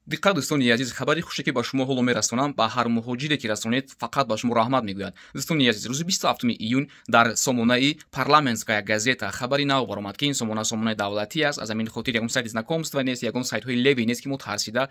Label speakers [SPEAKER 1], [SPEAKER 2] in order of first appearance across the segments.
[SPEAKER 1] Диққат, дӯстони азиз, хабари хуше, ки ба шумо ҳоло мерасонам, ба ҳар муҳоҷире, ки расонед, фақат ба шумо раҳмат мегӯяд. Дӯстони азиз, рӯзи 27 июн дар сомонаи «Парламентская газета» хабари нав баромад, ки ин сомона сомонаи давлатӣ аст. Аз ҳамин хотир ягон сайти знакомства нест, ягон сайтҳои левый нест, ки мо тарсида,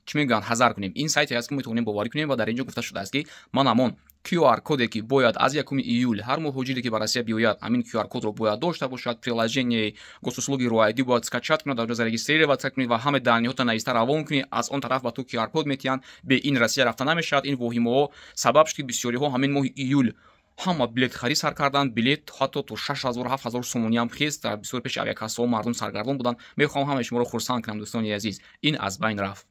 [SPEAKER 1] чӣ мегӯянд, ҳазар кунем. Ин сайте аст, ки метавонем боварӣ кунем, ва дар ин ҷо гуфта шудааст, ки ман ҳамон QR коде, ки бояд аз 1 июл ҳар муҳоҷире, ки ба Россия биёяд, ҳамин QR кодро бояд дошта бошад, приложение Госуслуги RU ID бояд скачать кунад, дар ҷо зарегистрироваться кунед ва ҳама данныеҳота нависта равон кунед, аз он тараф ба ту QR код метиҳанд. Бе ин Россия рафта намешавад. Ин воҳимаҳо сабаб шуд, ки бисёриҳо ҳамин моҳи июл ҳама билетхарӣ сар карданд. Билет ҳатто то 6000, 7000 сомониам хест. Дар бисёр пеши авиакассаҳо мардум саргардон буданд. Мехоҳам ҳамаи шуморо хурсанд кунам, дӯстони азиз, ин аз байн рафт.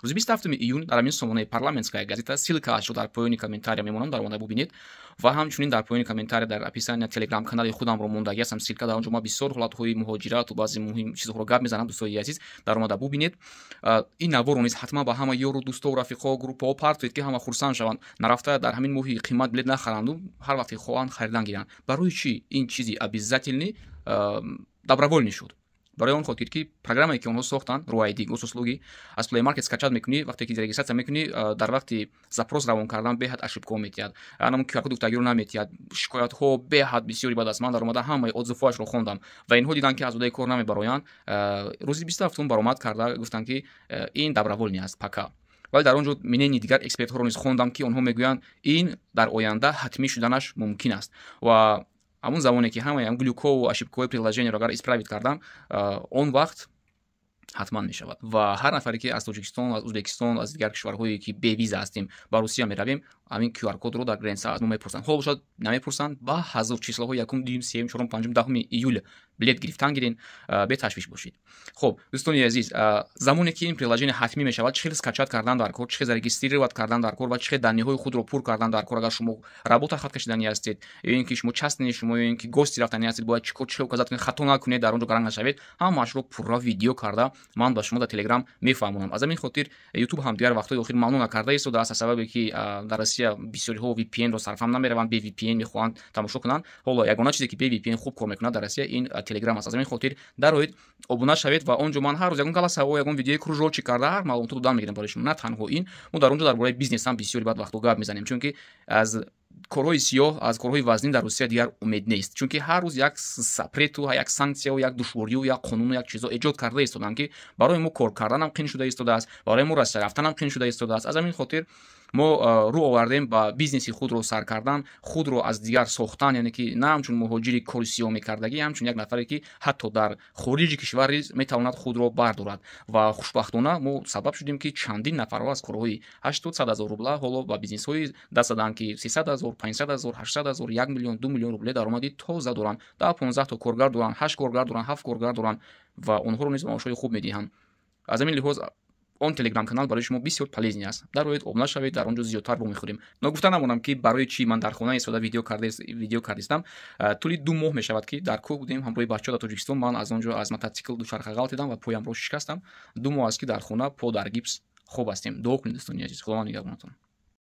[SPEAKER 1] Рӯзи 27 июн дар ҳамин сомонаи «Парламентская газета», ссылкаашро дар поёни комментария мемонам, дар омада бубинед, ва ҳамчунин дар поёни комментария, дар описания телеграм канали худамро мондагӣ ҳастам ссылка. Дар он ҷо ман бисёр ҳолатҳои муҳоҷирату баъзе муҳим чизҳоро гап мезанам. Дӯстои азиз, дар омада бубинед. Ин наворро низ ҳатман ба ҳама ёру дӯстову рафиқо, группаҳо партоед, ки ҳама хурсанд шаванд, нарафта дар ҳамин моҳи қимат билет нахаранду ҳар вақте хоҳанд, харидан гиранд. Барои чӣ ин чизи обязательный добровольный шуд? Барои он хотир, ки программае, ки онҳо сохтанд, RU ID Госуслуги, аз Play Market скачать мекунӣ, вақте ки регистрация мекунӣ, дар вақти запрос равон кардан беҳад ошибкаҳо метиҳад, анам QR код гуфтагиро наметиҳад, шикоятҳо беҳад бисёри. Баъд аз ман дар омада ҳамаи отзывҳояшро хондам ва инҳо диданд, ки аз удаи кор намебароянд. Рӯзи 27-ум баромад карда гуфтанд, ки ин добровольный аст пока. Вале дар он ҷо мнение дигар экспертҳоро низ хондам, ки онҳо мегӯянд, ин дар оянда ҳатмӣ шуданаш мумкин аст. Ва ҳамон замоне, ки ҳамаи глюкову ошибкаҳои приложениеро агар исправить кардан, он вақт ҳатман мешавад. Ва ҳар нафаре, ки аз Тоҷикистон, аз Ӯзбекистон, аз дигар кишварҳое, ки бевиза ҳастем, ба Русия меравем, ҳамин QR кодро дар граница аз мо мепурсанд. Ҳоло шояд намепурсанд, ба ҳазор числоҳои якум, дуюм, сеюм, чорум, панҷум, 10-уми июл билет гирифтан гирен, беташвиш бошед. Хуб, дӯстони азиз, замоне ки ин приложение ҳатмӣ мешавад, чӣ хел скачать кардан дар кор, чӣ хел зарегистрировать кардан дар кор ва чӣ хел данныеҳои худро пур кардан дар кор, агар шумо работа хат кашиданӣ ҳастед ё ин ки шумо частный, шумо ё ин ки гости рафтанӣ ҳастед, бояд чӣ кор, чӣ хел указать кунед, хато накунед, дар он ҷо гаранг нашавед, ҳамаашро пурра видео карда ман ба шумо дар Телеграм мефаҳмонам. Аз ҳамин хотир Ютуб ҳам дигар вақтҳои охир мамнӯъ накарда истодааст, аз сабабе ки дар Россия бисёриҳо VPN-ро сарфам намераванд, бе VPN мехоҳанд тамошо кунанд. Ҳоло ягона чизе, ки бе VPN хуб кор мекунад дар Россия, ин Телеграм аст. Аз ҳамин хотир дароед, обуна шавед ва он ҷо ман ҳар рӯз ягон голосовой, ягон видеои кружочек карда, ҳар маълумотро додан мегирам барои шумо. На танҳо ин, мо дар он ҷо дар бораи бизнес ҳам бисёри баъд вақтҳо гап мезанем, чунки аз корҳои сиёҳ, аз корҳои вазнин дар Русия дигар умед нест, чунки ҳар рӯз як запрету, як санксияу, як душворию, як қонуну, як чизо эҷод карда истоданд, ки барои мо кор карданам қин шуда истодааст, барои мо Россия рафтанам қин шуда истодааст. Аз ҳамин хотир мо рӯ овардем ба бизнеси худро сар кардан, худро аз дигар сохтан, яъне ки на ҳамчун муҳоҷири кори сиёҳ мекардагӣ, ҳамчун як нафаре, ки ҳатто дар хориҷи кишвар низ метавонад худро бардорад. Ва хушбахтона мо сабаб шудем, ки чандин нафарҳо аз корҳои 80, 100 ҳазор рубла ҳоло ба бизнесҳои даст заданд, ки 300 000, 500 000, 800 000, 1 миллион, 2 миллион рубле даромади тоза доранд, 10, 15 то коргар доранд, ҳашт коргар доранд, ҳафт коргар доранд ва онҳоро низ маошҳои хуб медиҳанд. Аз ҳамин лиҳоз он телеграм-канал барои шумо бисёр полезный аст. Дароед, обуна шавед, дар он ҷо зиёдтар вомехӯрем. Ногуфта намонам, ки барои чӣ ман дар хона истода видео кардистам. Тӯли 2 моҳ мешавад, ки дар кӯҳ будем ҳамроҳи бачаҳо дар Тоҷикистон. Ман аз он ҷо аз мототсикл, дучарха ғалтидам ва поямро шикастам. 2 моҳ аст, ки дар хона по дар гипс хоб ҳастем. Дуо кунед, дӯстони азиз. Худованд нигаҳбонатон.